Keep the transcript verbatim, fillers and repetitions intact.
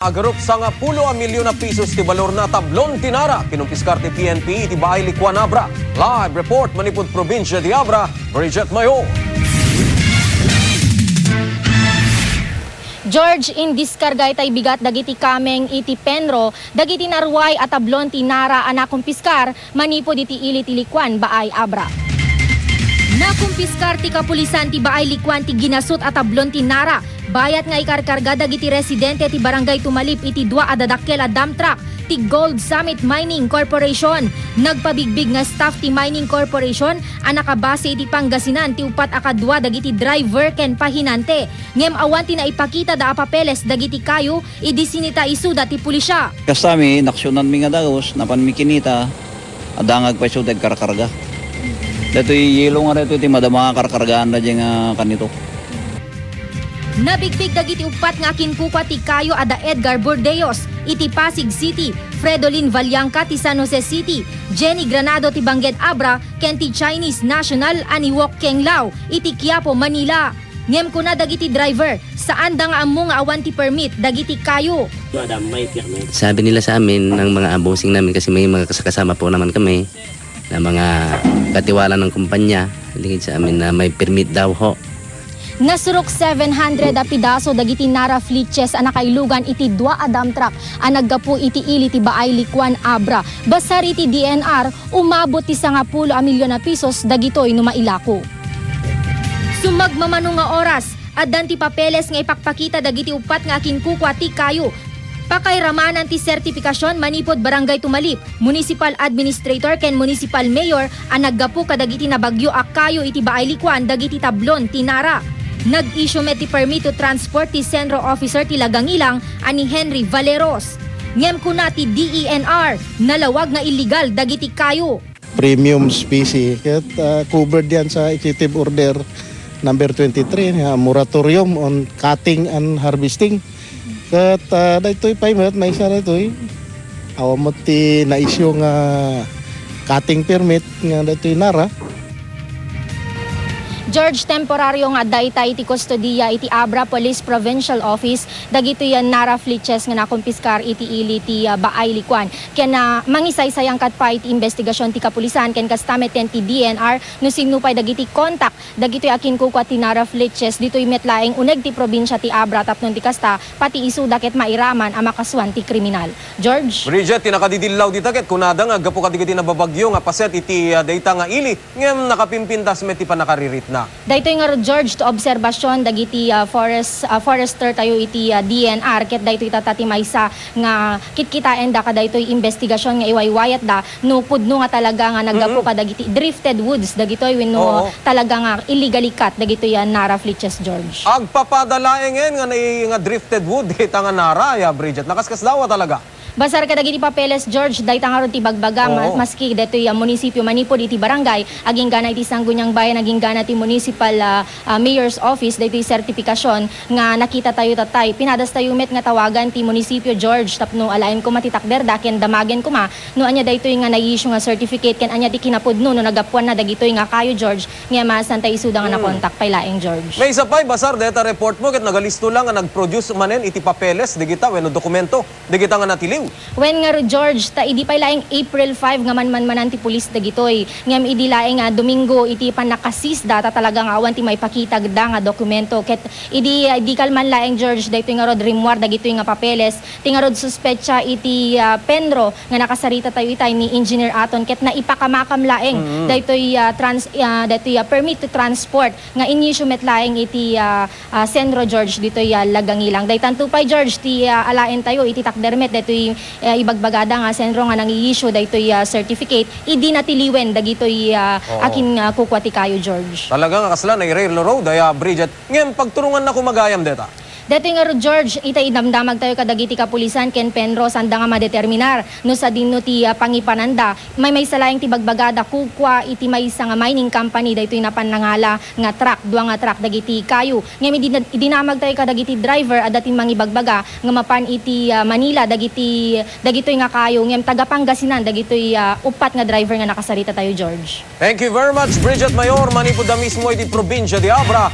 Agarup sangapulo a milyon a pisos ti balor na tablon ti nara kinumpiskar ti P N P iti Baay Likuan, Abra. Live report manipud probinsya ti Abra, Bridget Mayor. George, indiskarga itay bigat dagiti kameng iti Penro dagiti naruay a tablon ti nara a nakumpiskar manipud iti ili ti Likuan, Baay, Abra. Nakumpiskar ti kapulisan ti Baay Likuan ti ginasut a tablon ti nara, bayat nga ikarkarga dagiti residente ti Barangay Tumalip iti dua a dadakkel a dump truck ti Gold Summit Mining Corporation. Nagpabigbig nga staff ti Mining Corporation a nakabase iti Pangasinan ti upat a kadua dagiti driver ken pahinante, ngem awan ti naipakitada a papeles dagiti kayo idi sinita isuda ti pulisya. Kastami, inaksyonan mi nga dagus, napan mi kinita, adda nga agpayso ti agkarkarga. Daytoy yelo nga daytoy ti madama nga karkargaan da diay nga kanito. Nabigbig dagiti uppat nga akinkukua ti kayo a da Edgar Burdeos iti Pasig City, Fredolin Valianca ti San Jose City, Jenny Granado ti Bangged, Abra, ken ti Chinese national a ni Wok Keng Lao iti Quiapo, Manila. Ngem kuna dagiti driver, saanda nga ammo nga awan ti permit dagiti kayo. Madam, may permit. Sabi nila sa amin ng mga bossing namin kasi may mga kasama po naman kami na mga katiwala ng kumpanya, lingid sa amin na may permit daw ho. Nasurok seven hundred a pidaso dagiti nara flitches a nakailugan iti dua a dump truck a naggapu iti ili ti Baay Likuan, Abra. Basar iti D N R, umabot ti sangapulo a milyon a pisos dagitoy no mailako. Sumagmamano nga oras, addan ti papeles nga ipakpakita dagiti uppat nga akinkukua ti kayo. Pakairamanan ti sertipikasion manipud Barangay Tumalip, Municipal Administrator ken Municipal Mayor a naggapu kadagiti nabagyo a kayo iti Baay Likuan dagiti tablon ti nara. Nag-issue met ti permit to transport ti Senro Officer ti Lagangilang a ni Henry Valeros. Ngem kuna ti D E N R, nalawag nga illegal dagiti kayo. Premium species. Ket, ah, covered yan sa executive order number twenty-three, ah, moratorium on cutting and harvesting. Ket, ah, daytoy pay met, maysa daytoy. Awan met ti na-issue nga cutting permit nga daytoy nara. George, temporaryo nga adda ita iti kustodiya iti Abra Police Provincial Office dagitoy a nara flitches nga nakumpiskar iti ili ti, ah, Baay Likuan. Ken, ah, mangisaysayan ket pay ti investigasyon ti kapulisan ken kasta met ken ti D N R no sinno pay dagiti kontak dagitoy a kinkukua ti nara flitches ditoy met laeng uneg ti probinsia ti Abra tapno ti kasta pati isuda ket mairaman a makasuan ti kriminal. George? Bridget, ti nakadidillaw dita ket kunada nga aggapu kadagiti nababagyo nga paset iti, ah, dayta nga ili, ngem nakapimpintas met ti pannakariritna. Daytoy ngarud, George, ti obserbasion dagiti, ah, forest, ah, forester tayo iti, ah, D N R, ket daytoy tatta ti maysa nga kitkitaenda kadaytoy investigasion nga iwaywayatda no pudno nga talaga nga naggapu Mm-mm. kadagiti drifted woods dagitoy wenno Oo. talaga nga illegally cut dagitoy a nara flitches, George. Agpapada laengen nga nai-, nga drifted wood dayta nga nara, ya, Bridget. Nakaskasdaaw talaga. Basar kadagiti papeles, George, dayta ngarud ti bagbaga, ma-, Oo. maski daytoy a munisipio manipud iti barangay, agingga na iti Sangguniang Bayan, agingga na ti municipal, ah, ah, mayor's office, daytoy sertipikasion nga nakita tayo tatay. Pinadas tayo met nga tawagan ti munisipio, George, tapno alaen koma ti takderda ken damagen koma no ania daytoy nga na-issue nga certificate ken ania ti kinapudno no naggapuanna dagitoy nga kayo, George, nga masantayo isuda nga Hmm. nakontak pay laeng, George. Maysa pay, basar dayta report mo ket nagalisto la nga nag-produce manen iti papeles dagita wenno dokumento dagita nga natiliw. Wen ngarud, George, ta idi pay laeng April five nga manmanmanan ti pulis dagitoy. Ngem idi laeng, ah, Domingo iti pannakasisda ta talaga nga awan ti maipakitagda nga dokumento. Ket idi, ah, idi kalman laeng, George, daytoy ngarud rimmuar dagitoy nga papeles, ti ngarud suspetsa iti, ah, Penro nga nakasarita tayo itay ni Engineer Aton ket naipakamakam laeng Mm. daytoy, ah, trans-, ah, daytoy, ah, permit to transport nga in-issue met laeng iti, ah, ah, Senro, George, ditoy, ah, Lagangilang. Daytanto pay, George, ti, ah, alaen tayo iti takder met daytoy, ah, ibagbagada nga Senro nga nang-i-issue daytoy, ah, certificate idi natiliwen dagitoy, ah, Oo. akin, ah, kukua ti kayo, George. Talaga nga kasla, nairay-, railroad, ay, ah, Bridget. Ngem, pagturunganna koma gayam deta. Daytoy ngarud, George, ita idamdamag tayo kadagiti kapulisan ken Penro sanda nga madeterminar no sadino ti, ah, pangipananda. Maymaysa laeng ti bagbagada, kukua iti maysa nga mining company daytoy napan nangala nga truck, dua nga truck dagiti kayo. Ngem idi, idinamag tayo kadagiti driver, adda ti mangibagbaga nga mapan iti, ah, Manila dagiti, dagitoy nga kayo, ngem taga Pangasinan dagitoy, ah, uppat nga driver nga nakasarita tayo, George. Thank you very much, Bridget Mayor, manipud da mismo iti probinsya di Abra.